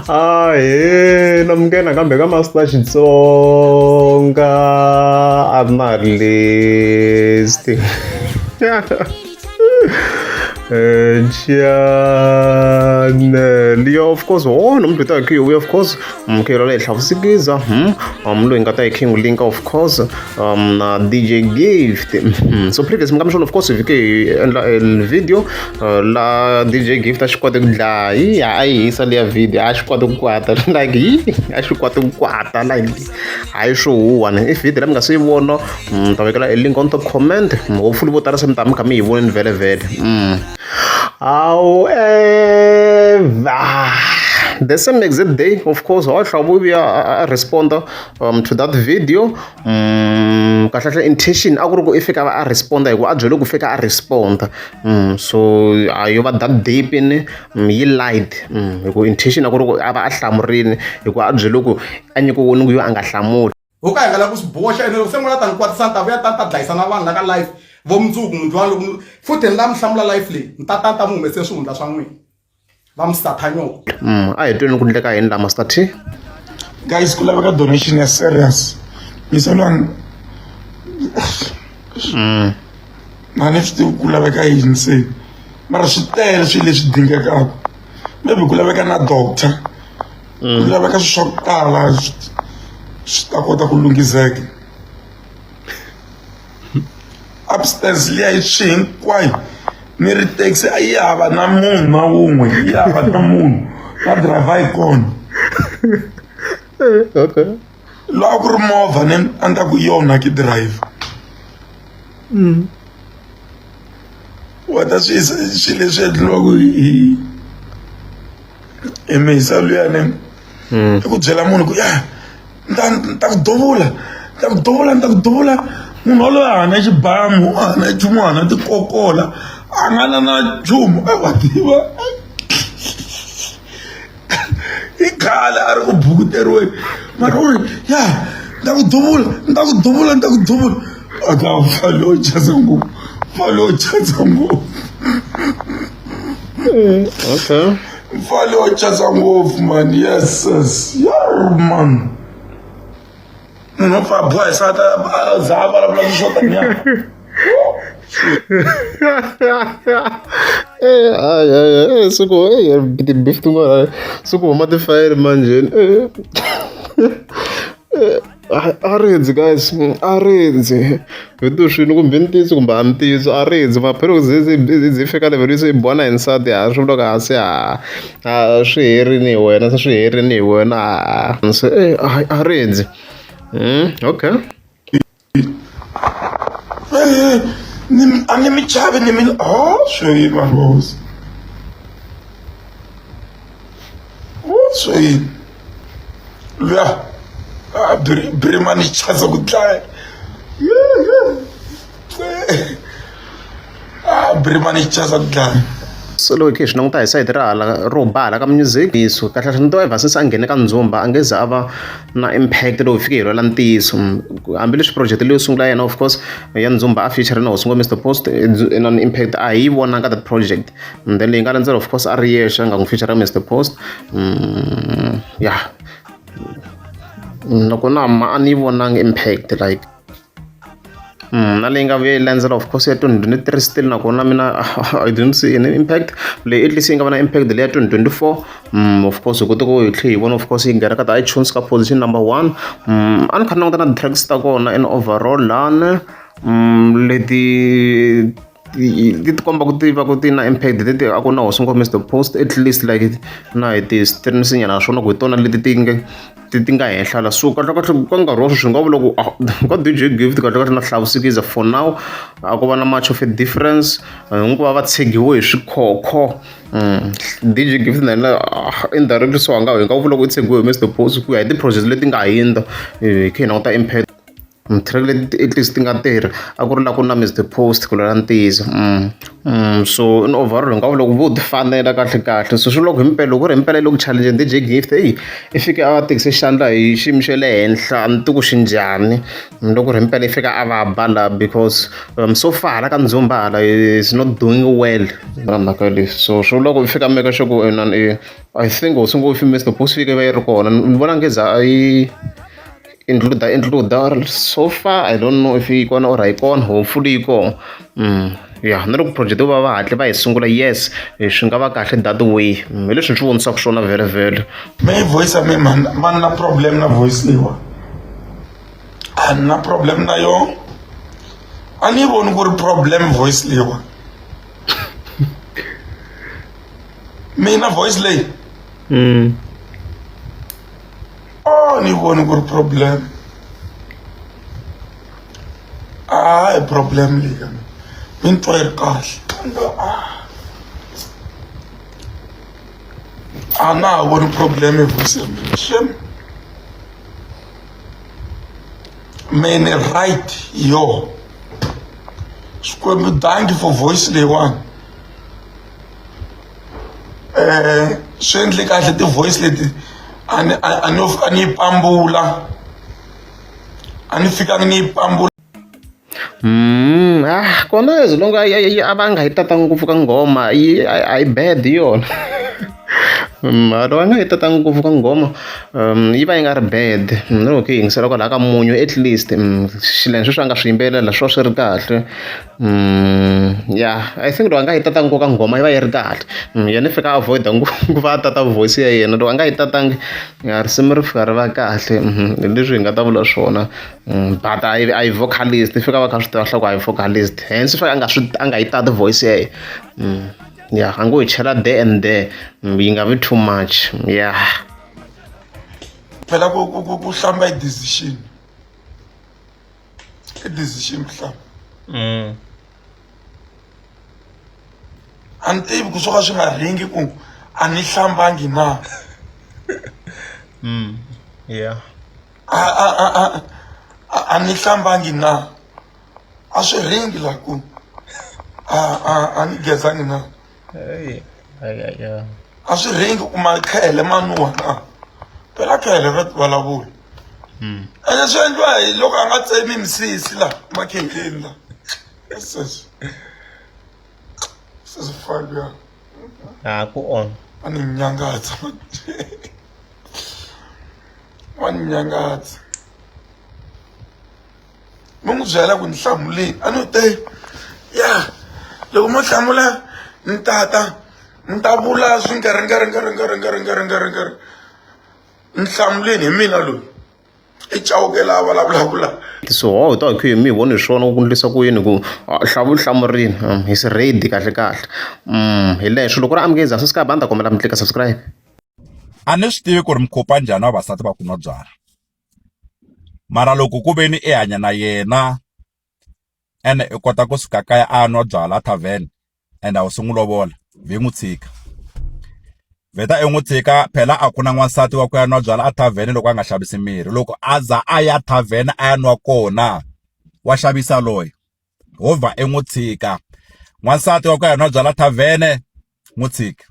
Ahee namukela nakambe ka Master Xitsonga Analyst channel ya of course wona umuntu wethu akhe of course mkhelo le hlavusikiza loyi nga ta hi king link of course na DJ Gift. So previous mi of course hi fike hi endla video la DJ Gift a xi kote ku dlaya yi a yi hisa liya video a xi kote ku kwata like yi a xi kote ku kwata like hayi swo huwa ni if video la mi nga se yi vona mi ta vekela e link on top comment. Hopefully vo tala se mi ta mi kha mi yi voneni vhele vhele. However, the same exact day, of course, wa Hlavu vuya a responda to that video. Kahlekahle intention a ku ri ku i fika a responda hikuva a byele ku fika a responda. So a yo va that deep in yi light hi ku intention a ku ri ku a va a hlamurile hikuva a byele ku a nyikiwe yo a nga hlamuli. Ho ka hi nga lavi ku swi boxa ene loko se n'wana a ta ni kwatisa ni ta vuya ta ni ta dlayisa na vanhu la ka life vo mundzuku mundlwana loko futhi ni la mi hlamula life leyi ni ta ta ni ta mi humese swihundla swa n'wina va misathanyoko. A hi tweni ku ndleka yini la Master T. Guys ku laveka donation ya serious misalwani a ni swi tivi ku laveka yini se mara swi tele swilo leswi dingekaka maybe ku laveka na doctor ku laveka swilo swa ku tala swi ta kota ku lunghiseka upstairs liya yi swi hinkwayo ni ri taxi a yi hava na munhu na wun'we yi hava na munhu na driver yi kona. Okay. Loko a ku ri movha ni a ni ta ku yona ki driver. Wa ta swi swilo leswi endliwaka hi hi mhisa luyani i ku byela munhu ku ya ni ta ni ta ku duvula ni ta ku duvula ni ta ku duvula munhu waloye a hana xibamu a hana nchumu a hana tikokola a nga na na nchumu a wa tiva i khale a ri ku bukuteriweni mara u ri ya ni ta ku duvula ni ta ku duvula ni ta ku duvula a ka mfana wo chasa ngopfu mfana wo chasa ngopfu. Okay. Mfana wo chasa ngopfu man yes yes yar man munhu wo pfa boha hi sata a za a vulavula swilo swo taniya. Eh, ay, ay, ay, siku eh ti-beef tin'wana siku huma tifayele manjheni eh. A rindzi guys a rindzi hi to swini kumbe ntiyiso kumbe a ntiyiso a rindzi maphela loko ze ze ze fika level se yi boha na hi nsati ha swi vula ku ha se ha a swi herini hi wena se swi herini hi wena se a rindzi okay. Ni a ni mi chavi ni mi oh swi vanhu va hosi swi luya a birimani chaza ku dlaya a birimani chaza ku dlaya. Se loko hi kha hi swi languta hi sayiti ra hala ro ba hala ka music ntiyiso kahlekahle ni twa ever since a nghene ka ndzumba a nge ze a va na impact loko hi fike hi lwela ntiyiso hambileswi project leyo sungula yena of course ya ndzumba a feature na hosi Mr Post na impact a hi yi vonanga that project and then leyi nga landzela of course a ri yexe a nga n'wi feature Mr Post ya nakona ma a ni yi vonanga impact like na leyi nga vuya yi landzela of course ya 2023 still nakona mina I didn't see any impact leyi at least yi nga va na impact leyi ya 2024 of course hi kote ku hi tlhe hi vona of course yi nghena ka ti-iTunes ka position number one. A ni kha ni languta na ti-tracks ta kona in overall lani leti ti ti komba ku ti va ku ti na impact leti a ku na hosi ngoma Mr Post at least like na hi ti-streams nyana swona ku hi tona leti ti nga ti ti nga henhla la so kahlekahle ka nkarhi wa sweswi nga vula ku ka D_J Gift kahlekahle na Hlavusikiza for now a ko va na much of a difference hinkwavo va tshegiwe hi swikhokho. D_J Gift na yena indirectly so a nga hi nga vula ku i tshegiwe hi Mr Post ku ya hi ti-project leti nga hundza hi kha hi languta impact. Track leti at least ti nga tirha a ku ri la ku na Mister Post ku lwela ntiyiso so in overall hi nga vula ku vo ti fanela kahle kahle so swi loko himpela loko ku ri himpela yi le ku challenge D_J Gift eyi i fike a va tikise xandla hi xiyimo xa le henhla a ni tivi ku xi njhani loko ri himpela i fika a va ba la because so far hala ka Ndzumba hala is not doing well na mhaka leyi so swi vula ku i fika a make sure ku inani i I think hosi ngopfu Mister Post fike yi va yi ri kona ni vona nge za a yi include include so far I don't know if yi kona or a yi kona hopefully yi kona ya na loko project vo va va hatle va yi sungula yes swi nga va kahle that way hi leswi ni swi vonisaka swona vhele vhele me voice ya me man man na problem na voice leyiwa a ni na problem na yona a ni yi voni ku ri problem voice leyiwa mina voice leyi a ni yi voni ku ri problem a hi problem leyi ka mina mi ni twa yi ri kahle a na ha voni problem hi voice ya mina shem mene right yo xikwembu thank you for voice leyiwani eh swi endle kahle ti-voice leti a ni a ni yo fika ni yi pambula a ni fikangi ni yi pambula Ah kona as long a va nga yi tata ngopfu ka nghoma yi a yi bad yona mara va nga yi tata ngopfu ka nghoma yi va yi nga ri bad na loko hi yingisela kwalaya ka munyu at least xileni sweswi a nga swi yimbelela swo swi ri kahle ya I think loko a nga yi tata ngopfu ka nghoma yi va yi ri kahle yena i fika a avoid ngopfu va tata voice ya yena loko a nga yi tatangi ya risimu ri fika ri va kahle hi leswi hi nga ta vula swona but a yi a yi vocalist i fika va kha swi tiva swa ku a yi vocalist hence i fika a nga swi a nga yi tati voice ya yena ya a ngo yi chela there and there yi nga vi too much ya phela ku ku ku ku hlamba i decision i decision ku hlamba a ni tivi ku swo ka swi nga ringi ku a ni hlambangi na yeah a a a a a a ni hlambangi na a swi ringi la ku a a a ni gezangi na Hey, ay, ay, ay. A swi ringi ku makhele ma nuha na phela khele ra vulavula ene swi endliwa hi loko a nga tsemi misisi la makheleni la sweswo sweswo faka a ku on a ni nyangatsa wa ni nyangatsa mi n'wi byela ku ni hlamuleni a ni te ya loko mo hlamula ni tata ni ta vula swi nkarhi nkarhi nkarhi nkarhi nkarhi nkarhi nkarhi nkarhi ni hlamuleni hi mina loyi i chauke la vulavulaka la so ho to hi mi voni hi swona ku ndlisa ku yini ku hlavu hlamurini he's ready kahle kahle hi leswo loko ri amukeza subscribe a ni ta kombela mi tlika subscribe A ni swi tivi ku ri mi khopa njhani vavasati va ku nwa byalwa mara loko ku ve ni i hanya na yena ene i kota kusuka kaya a ya nwa byalwa tavern and a wu se n'wi lovola ve n'wi tshika vheta i n'wi tshika phela a ku na n'wansati wa ku ya nwa byalwa a tavern loko a nga xavisi mirhi loko a za a ya tavern a ya nwa kona wa xavisa loyi ho vha i n'wi tshika n'wansati wa ku ya nwa byalwa tavern n'wi tshika.